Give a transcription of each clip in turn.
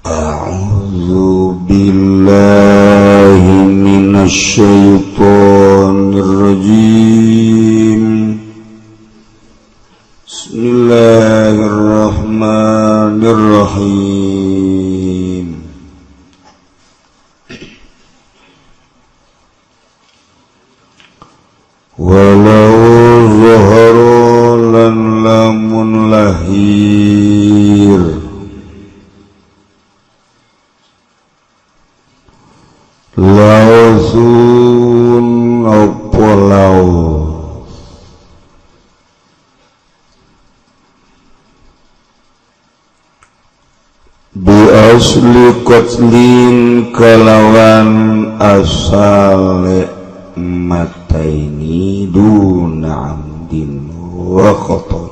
أعوذ بالله من الشيطان الرجيم. بسم الله الرحمن الرحيم. Walau zahara lan lamun lahir lausun opo laus bi asli qatlin kalawan asale mataini duna amdin wa khata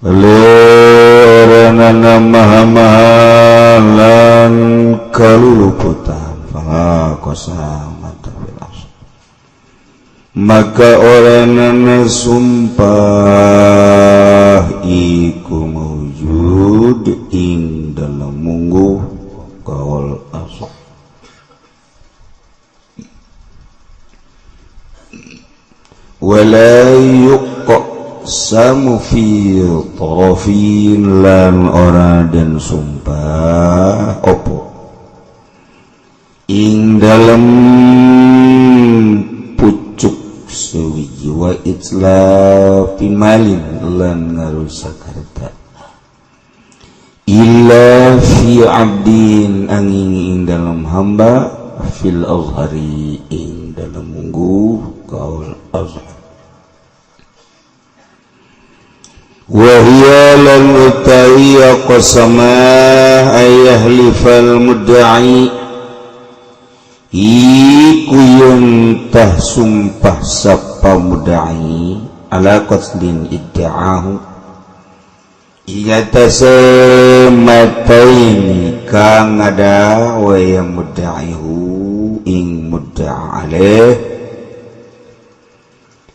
leranana maha-maha lan kaluluputan fala qasamata fil asl, maka oranana sumpah iku mawjud ing dalem mungguh kaul asal. Wala yuqsamu fi tarafin lan ora den sumpah opo ing dalem pucuk sewiji wa itlafi malin lan ngarusak harta illa fi abdin angin ing dalem hamba fil azhari ing dalem mungguh kaul azhar. Wa hiya lan utawiya qasamah ayahlifal mudda'i iku yuntah sumpah sapa mudda'i ala qatlin idda'ahu ingatase mataini kang ada wa ya mudda'ihu ing mudda'a alaih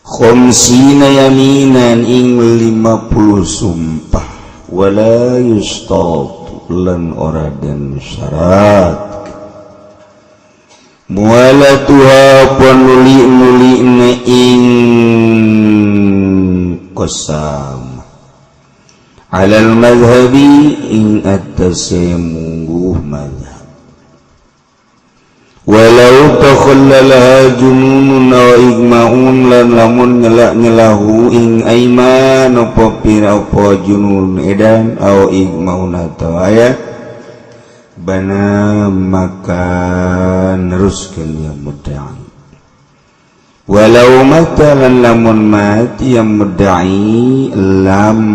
khamsina yaminan ing 50 sumpah wala yustaratu lan ora den syarat mualatuha panuli-nuli ing qasam alal madhhabi ing atase mungguh madhhab. Walau takhallalaha jununun wa igma'un lan lamun nyelak-nyelahu ing aiman apa pira apa junun edan au igma'un atawa aya bana maka neruskeun ya mudda'i. Walau mata lan lamun mati ya mudda'i lam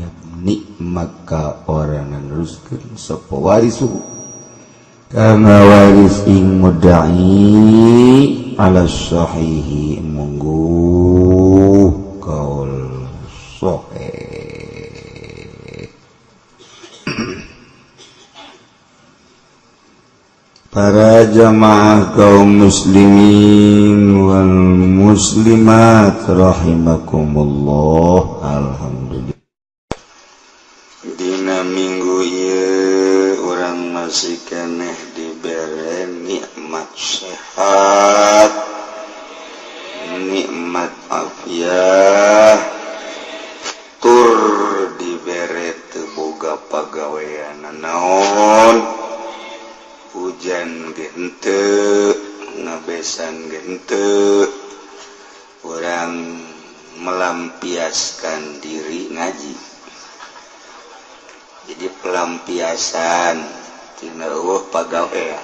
yabni maka orang neruskeun sapa warisu kama waris ing mudda'i ala sahihi mungguh kaul sahih. Para jamaah kaum muslimin wal muslimat rahimakumullah, alhamdulillah dina minggu ieu urang masih keneh dibere nikmat sehat, nikmat afiah, tur dibere teu boga pagawean naon, hujan ge henteu, ngabesan ge henteu, urang melampiaskan diri ngaji. Jadi pelampiasan tina eueuh pagawean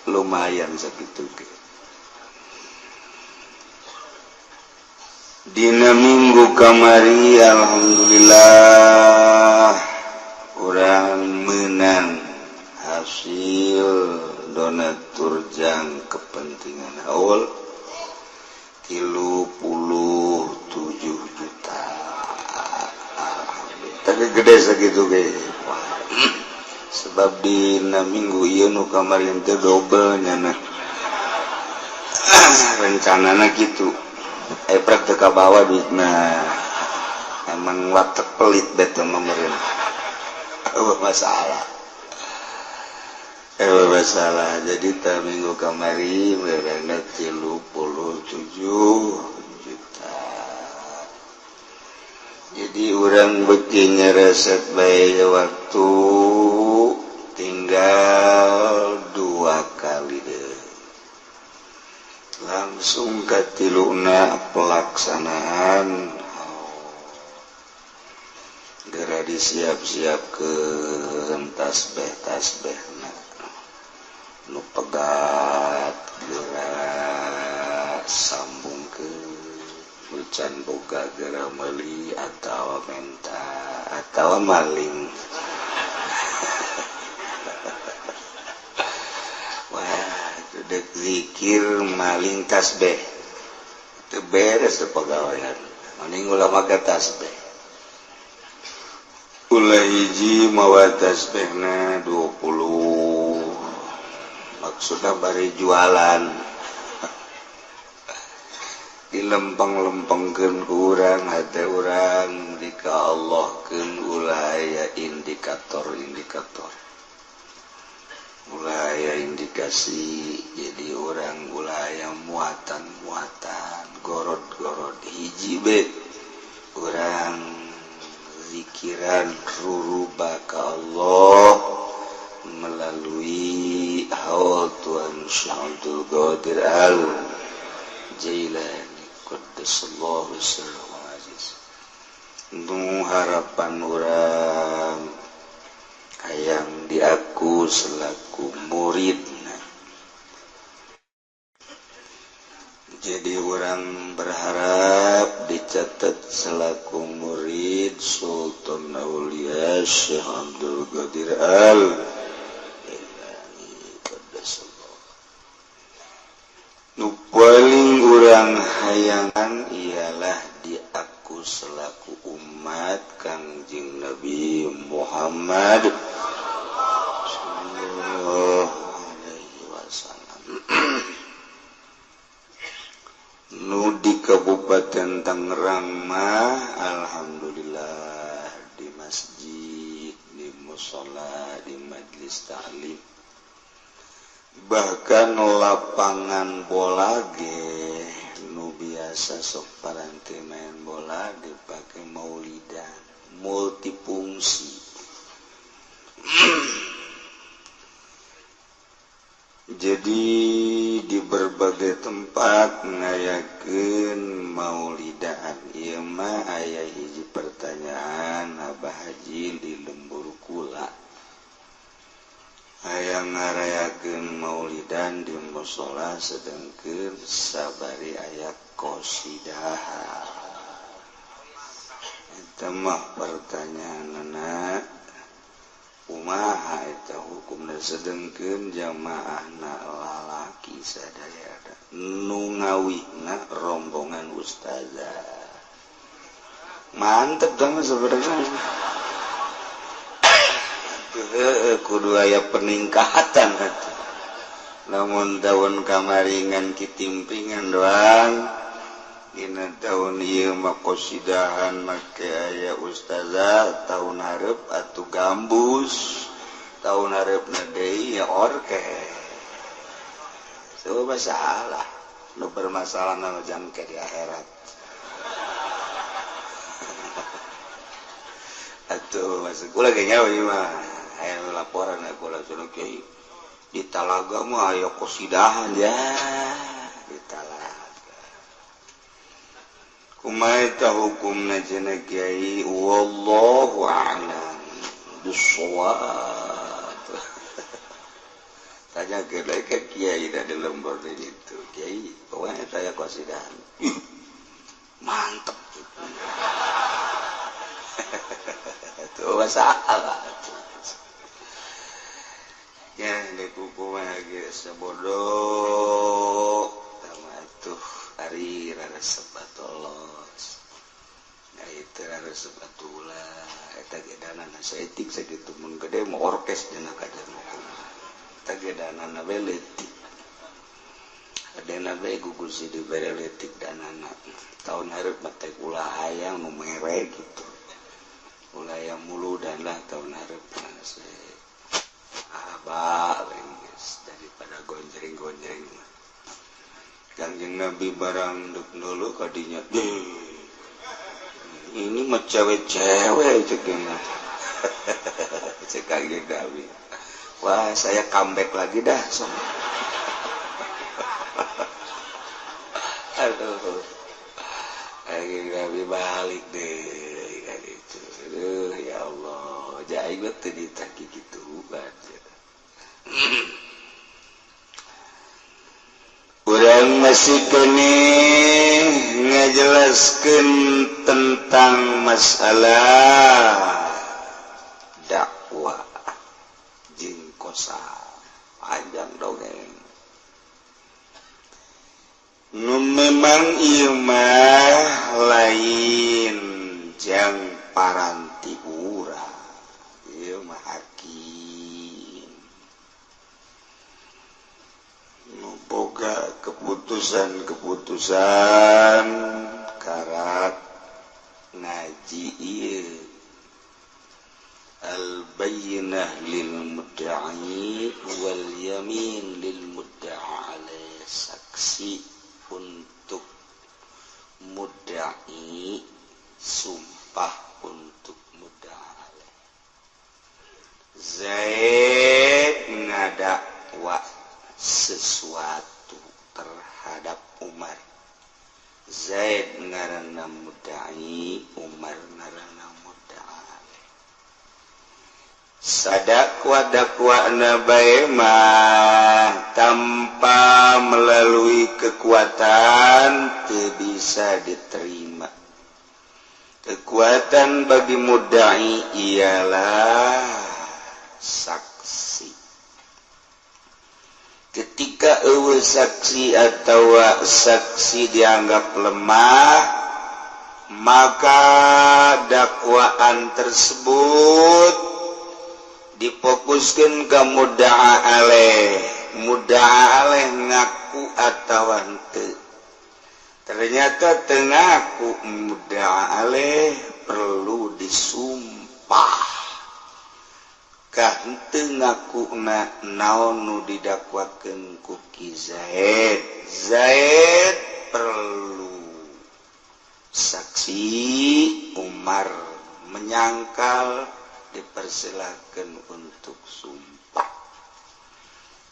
lumayan sakitu ge. Dina minggu kamari alhamdulillah urang menang hasil donatur jang kepentingan haul 37 juta. Alhamdulillah. Tapi gede sakitu ge. Sebab dina minggu ieu nu kamari teh dobel nyana. Rencanana kitu. Prek teu kabawa duitna. Emang watek pelit bete mah meureun. Masalah masalah. Jadi ta minggu kamari merana 37 juta. Jadi orang beki ngereset bae waktu tinggal 2 kali deh. Langsung katiluna pelaksanaan. Gera disiap-siap ke tasbih-tasbih nu pegat gera sambung ke ucan boga gera meuli atau menta atau maling. Wah, dek zikir maling tasbih itu beres pegawaian maning ulama ke tasbih. Ulah hiji mawa tasbihna 20 maksudna bari jualan dilempeng-lempengkeun ku urang hate urang dika Allahkeun ulah aya indikator-indikator ulah aya indikasi. Jadi urang ulah aya muatan-muatan gorod-gorod hiji be urang zikiran ruruba ka Allah melalui haul Tuhan Syekh Abdul Qadir Al Jailani qaddasallahu sirruhu aziz. Nu harapan urang hayang diaku selaku muridna. Jadi orang berharap dicatat selaku murid Sultan Aulia Syekh Abdul Qadir Al Jailani qaddasallahu. Nu paling urang hayangan ialah diaku selaku umat Kangjeng Nabi Muhammad sallallahu alaihi wasallam. Nu di Kabupaten Tangerang mah alhamdulillah di masjid, di mushola, di majlis ta'lim, bahkan lapangan bola ge nu biasa sok paranti main bola dipakai maulidan multifungsi. Jadi di berbagai tempat ngayakeun maulidaan. Ieu mah aya hiji pertanyaan Abah Haji di lembur kula. Aya ngarayakeun maulidan di mushola sedengkeun sabari aya qasidah. Eta mah pertanyaanna kumaha eta hukumna sedengkeun jamaahna lalaki sadaya nu ngawihna rombongan ustazah. Mantep dong sebenarnya. Kudu aya peningkatan atuh. Lamun tahun kamaringan kitimpingan doang dina tahun ieu mah qasidahan make aya ustazah, tahun hareup atuh gambus, tahun hareupna deui ya orkes. Coba salah nu bermasalah na jangke di akhirat. Atuh masuk kula ge nyawa ieu mah aya laporan kula cenah kiai di Talaga mah aya qasidahan ya di Talaga. Kumaha eta hukumna cenah kiai wallahu a'lam bissawab. Tanya ke kiai da di lembur di ditu kiai kumaha eta aya qasidahan. Mantep gitu. Tuh masalah. Ya di kuku mah geus bodoh tama tuh ari raresep batolos. Nah itu raresep batulah eta ge danana saeutik sakitu mun gede mah orkes dina kajar mah. Eta ge danana we leutik. Adena we gugus dibere leutik danana. Tahun hareup mah teh ulah hayang nu mere gitu. Ulah yang muludan lah tahun hareup. Abah geus daripada gonjreng-gonjreng mah. Kangjeng Nabi barang dek dulu kadinya. Ini mah cewek-cewek, cek cek Kangjeng Nabi. Wah, saya comeback lagi dah. So. Aduh. Kangjeng Nabi balik deh kan itu. Aduh, ya Allah, jai teu ditaki kitu baca. Urang masih keneh ngajelaskeun tentang masalah dakwah jeung kosa panjang dongeng. Nu memang ieu mah lain jang paranti urang, ieu mah hakim nu boga keputusan-keputusan karak ngaji ieu al-bayyinah lil mudda'i wal yamin lil mudda'a alaih, saksi untuk mudda'i, sumpah untuk mudda'a alaih. Zaid ngadakwa sesuatu terhadap Umar. Zaid ngaranna mudda'i, Umar ngaranna mudda'a alaih. Sadakwa-dakwana bae mah tanpa melalui kekuatan teu bisa diterima. Kekuatan bagi mudda'i ialah saksi. Ketika eueuh saksi atau saksi dianggap lemah, maka dakwaan tersebut difokuskan ke mudda'a alaih. Mudda'a alaih ngaku atau henteu. Ternyata teu ngaku mudda'a alaih, perlu disumpah. Kah henteu ngakuna naon nu didakwakeun ku Ki Zaid. Zaid perlu saksi, Umar menyangkal, dipersilakan untuk sumpah.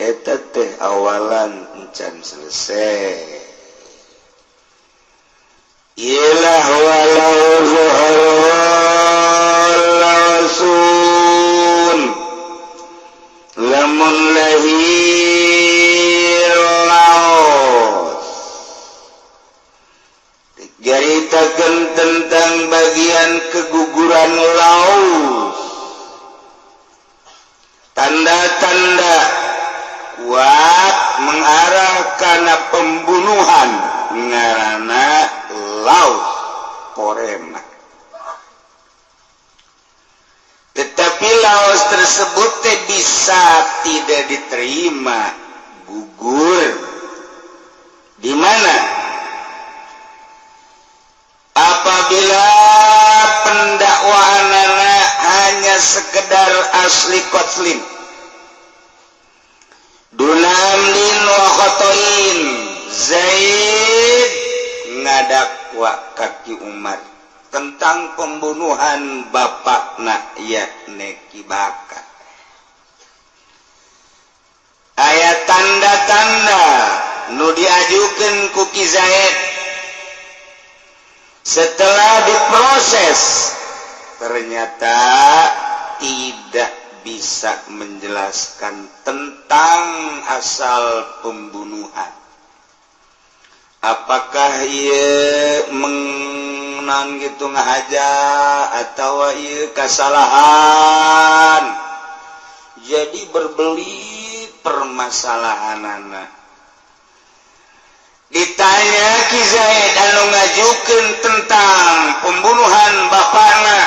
Eta teh awalan encan selesai. Ialah walau zuhur lamun lahir laos dicaritakeun tentang bagian keguguran laos, tanda-tanda kuat mengarah karena pembunuhan ngarana laos korema. Tetapi laos tersebut teh bisa tidak diterima, gugur. Di mana? Apabila pendakwaan hanya sekedar asli kotlin duna amdin wa khotoin. Zaid ngadakwa kaki Umar tentang pembunuhan bapakna yakni Ki Bakar. Aya tanda-tanda nu diajukan ku Ki Zaid, setelah diproses ternyata tidak bisa menjelaskan tentang asal pembunuhan. Apakah ia menang gitu ngahaja atau ia kesalahan, jadi berbelit permasalahan. Anak ditanya Ki Zaid anu ngajukeun tentang pembunuhan bapakna,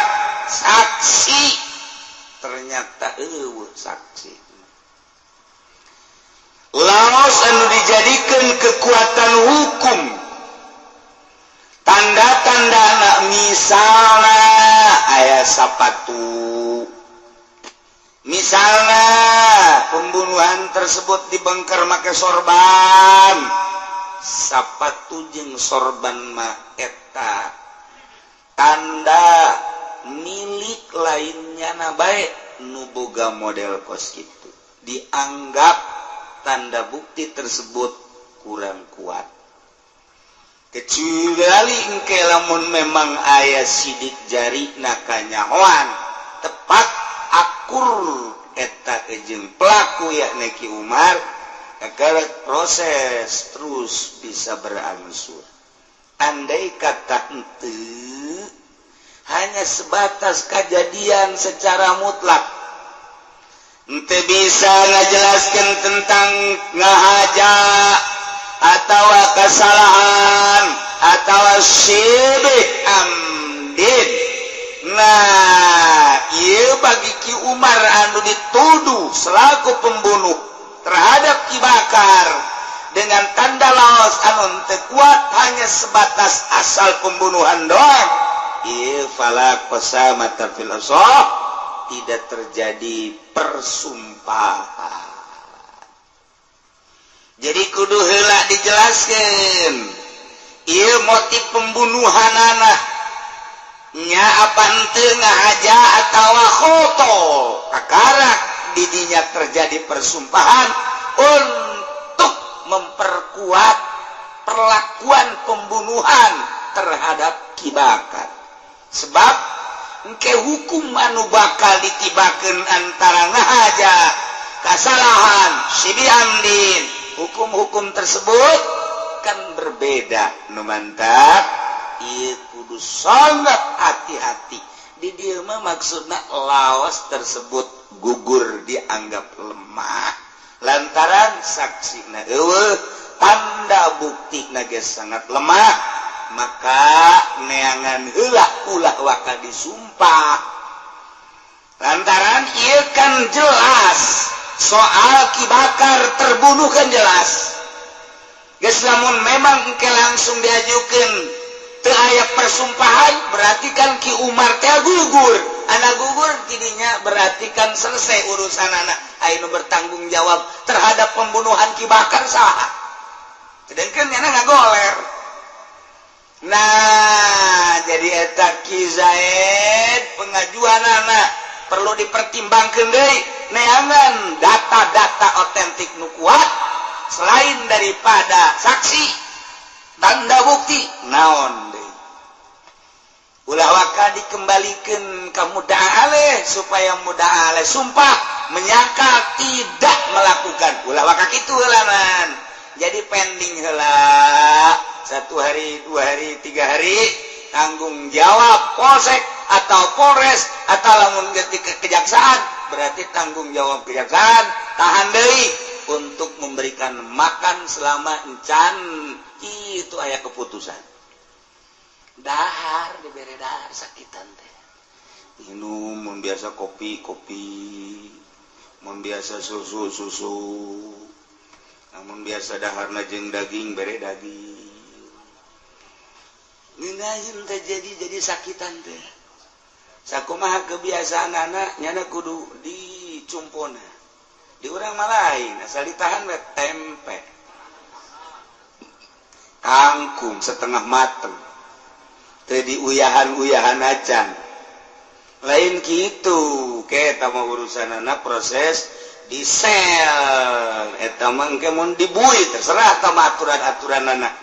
saksi ternyata eueuh saksi. Laos anu dijadikan kekuatan hukum, tanda-tanda anak, misalnya aya sapatu. Misalnya pembunuhan tersebut dibengker make sorban, sapatu jeung sorban mah eta tanda milik lainnya. Na baik nu boga model kos itu dianggap tanda bukti tersebut kurang kuat, kecuali engke lamun memang aya sidik jari na kanyahoan tepat akur eta jeung pelaku, yakni Ki Umar, agar proses terus bisa berangsur. Andai kata ente hanya sebatas kejadian secara mutlak, ente bisa ngajelaskan tentang ngahaja atau kesalahan atau syibih amdin. Nah, iya, bagi Ki Umar anu dituduh selaku pembunuh terhadap Ki Bakar dengan tanda laos anu teu kuat, hanya sebatas asal pembunuhan doang, iya, fala qasamata fil, tidak terjadi persumpahan. Jadi kudu heula dijelaskan iya motif pembunuhan anak nya apa henteu, ngahaja atau khoto, kakara didinya terjadi persumpahan untuk memperkuat perlakuan pembunuhan terhadap Ki Bakar, sebab engke hukum anu bakal ditibakeun antara ngahaja, kesalahan, syibih amdin, hukum-hukum tersebut kan berbeda. Nu mantap ieu kudu sangat hati-hati di dieu mah. Maksudna laos tersebut gugur, dianggap lemah lantaran saksi na eueuh, tanda bukti na ge sangat lemah, maka neangan heula, ulah waka disumpah, lantaran ieu kan jelas soal Ki Bakar terbunuh kan jelas. Geus, lamun memang engke langsung diajukan teu aya persumpahan, berarti kan Ki Umar teh gugur. Anak gugur tidinya berarti kan selesai urusan anak. Ayo, bertanggung jawab terhadap pembunuhan Ki Bakar saha? Sedangkan nyana ngagoler. Nah, jadi eta Ki Zaid pengajuan anak perlu dipertimbangkan deui, neangan data-data otentik nu kuat selain daripada saksi, tanda bukti naon deui. Ulah waka dikembalikan ke muda aleh supaya muda aleh sumpah menyangkal tidak melakukan. Ulah waka kitu heulanan. Jadi pending heula satu hari, 2 hari, 3 hari, tanggung jawab polsek atau polres, atau lamun ke kejaksaan berarti tanggung jawab kejaksaan. Tahan deui untuk memberikan makan selama encan itu aya keputusan. Dahar diberi dahar, sakitan teh minum, mun biasa kopi kopi, mun biasa susu susu, namun biasa daharna jeung daging, bere daging. Ngeunaheun teh jadi sakitan teh. Sakumaha kebiasaan anak nyana kudu dicumpona. Di urang mah lain, asal ditahan we tempe. Kangkung setengah mateng. Teu diuyahan-uyahan acan. Lain gitu, ke eta mah urusan anak proses di sel eta mah engke mun dibui terserah eta mah aturan-aturan anak.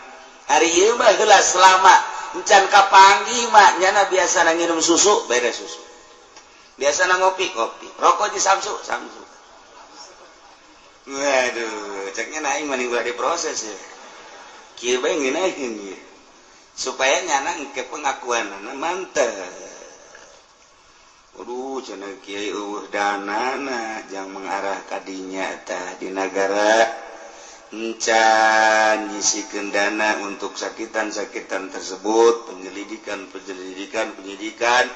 Hari ieu mah heula selama encan kapanggih mah nyana biasa nginum susu, beres susu. Biasa ngopi kopi, rokok di samsu samsu. Waduh, ceknya naik mending ulah diproses ya. Kieu bae ngeunaheun ieu. Supaya nyana engke pengakuanana mantep. Waduh, cenah kiai eueuh danana jang mengarah kadinya tah di nagara encan nyisikeun dana untuk sakitan-sakitan tersebut, penyelidikan penyelidikan penyidikan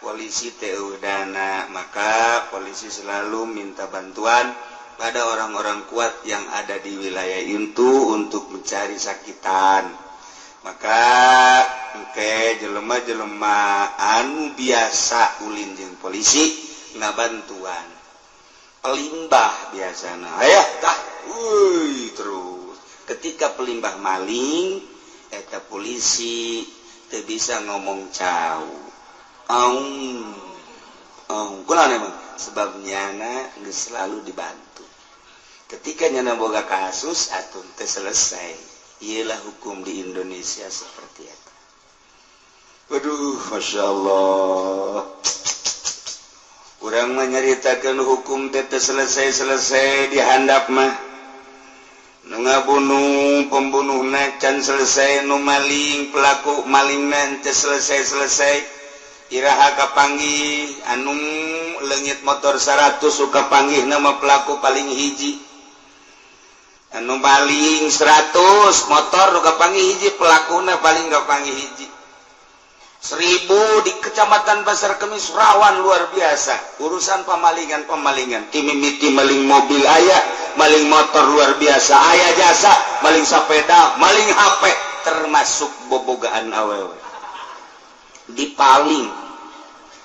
polisi teh eueuh dana, maka polisi selalu minta bantuan pada orang-orang kuat yang ada di wilayah itu untuk mencari sakitan. Maka engke jelema-jelema anu biasa ulin jeung polisi ngabantuan pelimbah biasana, aya tah, wuih, terus ketika pelimbah maling eta polisi teu bisa ngomong cau aung aung. Kunaon emang? Sebab nyana geus selalu dibantu. Ketika nyana boga kasus atau teu selesai. Ialah hukum di Indonesia seperti itu. Waduh, masya Allah. Urang menyeritakan hukum teh selesai-selesai di handap mah. Nu ngabunuh pembunuh can selesai, nu maling pelaku maling teu selesai-selesai. Iraha kapanggih anu leungit motor 100 suka panggih nama pelaku paling hiji, anu maling 100 motor nu kapanggih hiji, pelakuna paling kapanggih hiji. 1000 di Kecamatan Pasar Kemis rawan luar biasa urusan pemalingan. Pemalingan timimiti maling mobil aya, maling motor luar biasa aya, jasa maling sepeda, maling HP, termasuk bobogaan awewe dipaling.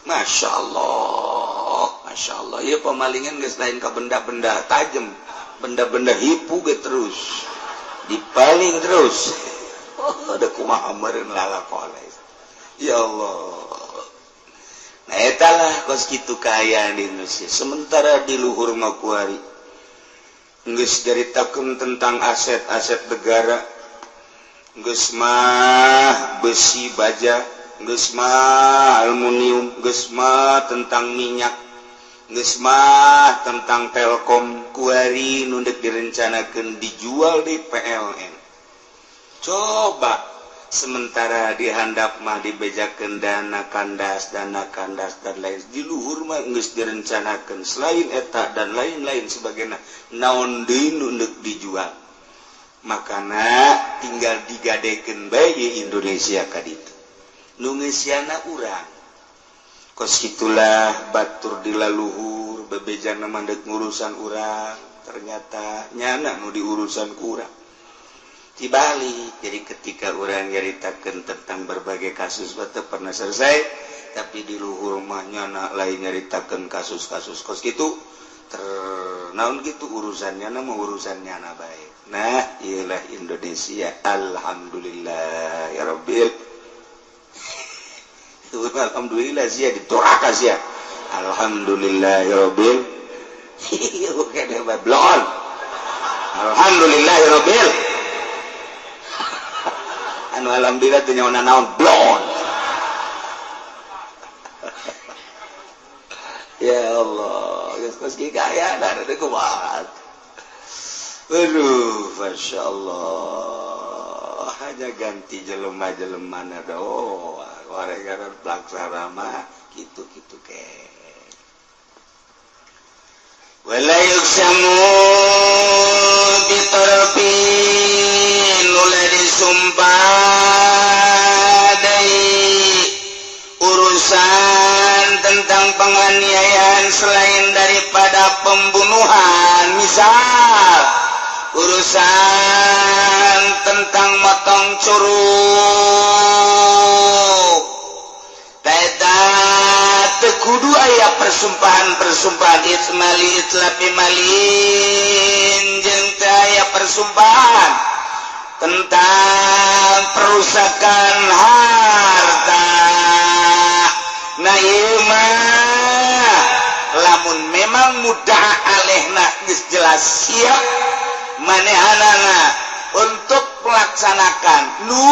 Masya Allah, Masya Allah ya. Pemalingan geus lain ke benda-benda tajam, benda-benda hipu ge terus dipaling terus. Oh, ada kumaha meureun lalakon, ya Allah. Nah, etalah kos kitu kaayaan di Indonesia. Sementara di luhur mah kuari geus caritakeun tentang aset-aset negara, geus mah besi baja, geus mah aluminium, geus mah tentang minyak, geus mah tentang Telkom. Kuari nu dek direncanakan dijual di PLN. Coba, sementara di handap mah dibejakeun dana kandas, dana kandas, dan lain. Di luhur mah geus direncanakan selain eta dan lain-lain sebagainya, naon deui nu deuk dijual. Makana tinggal digadekeun bae Indonesia ka ditu, nu ngeusiana urang. Kos itulah batur di laluhur bebejana mandek ngurusan urang, ternyata nyana nu diurusan ku urang dibalik. Jadi ketika orang nyaritakan tentang berbagai kasus teu pernah selesai, tapi di luhur mah nyana lain nyaritakan kasus-kasus kos gitu ternaun gitu, urusannya nama urusannya na baik. Nah, ialah Indonesia. Alhamdulillah ya Rabbil. Alhamdulillah sia ditoraka sia. Alhamdulillah ya Rabbil. Blon. Alhamdulillah ya Rabbil. Anu alhamdulillah teu nyaho naon, blon. Ya Allah, geus kos kaya da kumaha. Aduh, Masya Allah. Hanya ganti jelema-jelema na doang. Gara pelaksana mah gitu-gitu ke. Wala yuqsamu bitarfin, ulah disumpah deui urusan tentang penganiayaan selain daripada pembunuhan, misal urusan tentang motong curug. Eta teu kudu aya persumpahan-persumpahan itmali itlafi malin, jeung teu aya persumpahan tentang perusakan harta. Nah, ieu mah lamun memang mudah alehna geus jelas siap manehanana untuk melaksanakan nu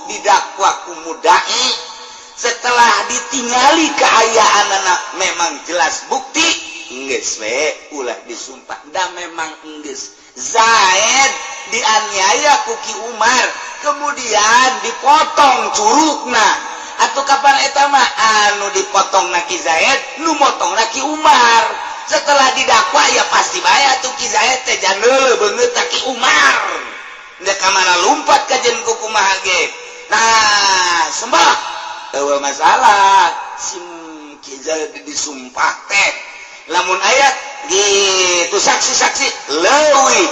didakwa ku mudai, setelah ditingali keayaan anak memang jelas bukti, geus we ulah disumpah. Da memang geus Zaid dianiaya ku Ki Umar, kemudian dipotong curugna, atau kapan eta mah anu dipotong na Ki Zaid, nu motong na Ki Umar. Setelah didakwa, ya pasti bae tuh Ki Zaid teh jandeuleu beungeut Ki Umar. Ndek ka mana lumpat kajen ku kumaha ge. Nah, sembah eueuh masalah sim Ki Zaid disumpah teh. Lamun ayat gitu saksi-saksi leuwih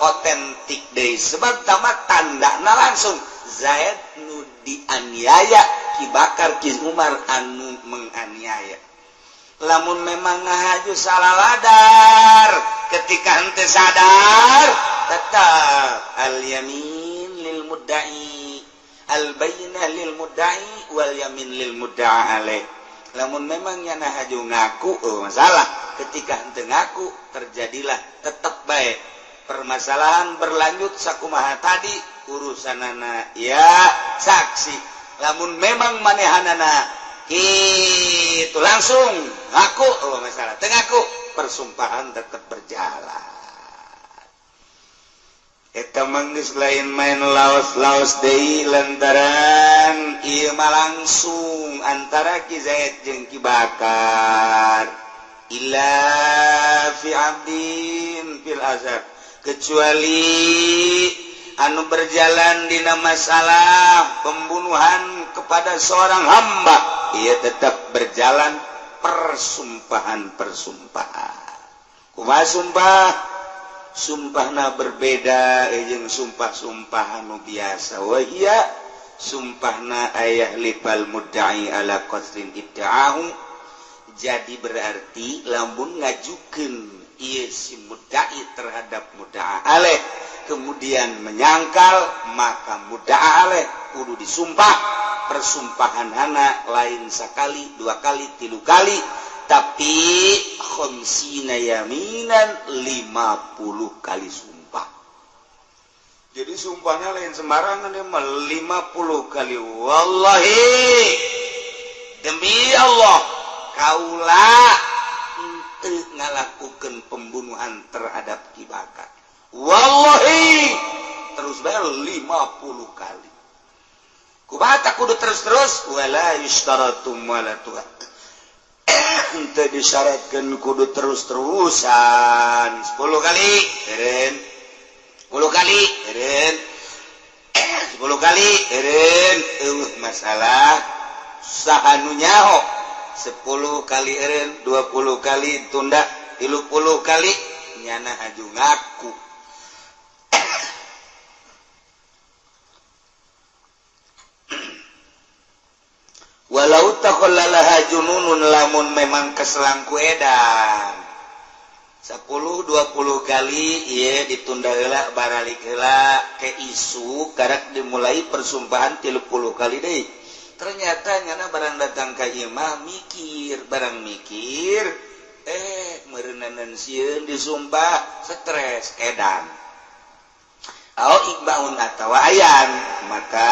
otentik deui, sebab tamat tandana langsung. Zaid nu dianiaya, Ki Bakar Ki Umar anu menganiaya. Lamun memang ngahaju salah ladar, ketika hente sadar tetap al yamin lil mudda'i, al bayyinah lil mudda'i wal yamin lil mudda'a alaih. Lamun memang nyana haju ngaku, oh masalah. Ketika hente ngaku terjadilah tetap baik permasalahan berlanjut sakumaha tadi urusanana ya saksi. Lamun memang manehanana itu langsung ngaku, oh masalah. Teu ngaku, persumpahan tetap berjalan. Eta mah geus lain main laos-laos deui, lantaran ieu mah langsung antara Ki Zaid jeung Ki Bakar. Illa fi abdin fil azab, kecuali anu berjalan dina masalah pembunuhan kepada seorang hamba, ia tetap berjalan persumpahan-persumpahan. Kumaha sumpah? Sumpahna berbeda jeung sumpah-sumpah anu biasa. Wa hiya sumpahna ayyahlifal mudda'i ala qatlin idda'ahu. Jadi berarti lamun ngajukeun ieu si mudda'i terhadap mudda'a alaih, kemudian menyangkal, maka mudda'a alaih kudu disumpah. Persumpahan anak lain sekali, dua kali, tilu kali, tapi khamsina yaminan, 50 kali sumpah. Jadi sumpahnya lain sembarangan ya, 50 kali. Wallahi, demi Allah, kaula henteu ngalakukan pembunuhan terhadap Ki Bakar. Wallahi, terus bayar 50 kali. Kumaha kudu terus-terus? Wala yushtaratu wala tuha, henteu disyaratkeun kudu terus-terusan. 10 kali eureun, 10 kali eureun, 10 kali eureun, eueuh masalah. Saha nu nyaho? 10 kali eureun, 20 kali tunda, 30 kali nyana haju ngaku. Walau takhallalaha jununun, lamun memang keselangku edan 10 20 kali ieu ditunda heula, baralik heula ke isu karak dimulai persumpahan 30 kali deui. Ternyata nyana barang datang ka imah mikir, barang mikir, meureunan sieun disumpah, stres edan. Au igmaun atawa ayan, maka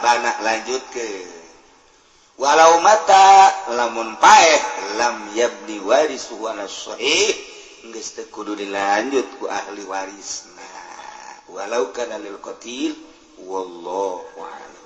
banak lanjut ke. Walau mata, lamun paeh, lam yabni warisuhu ala sahih, geus teu kudu dilanjut ku ahli warisna walau kana lil qatil. Wallahu a'lam.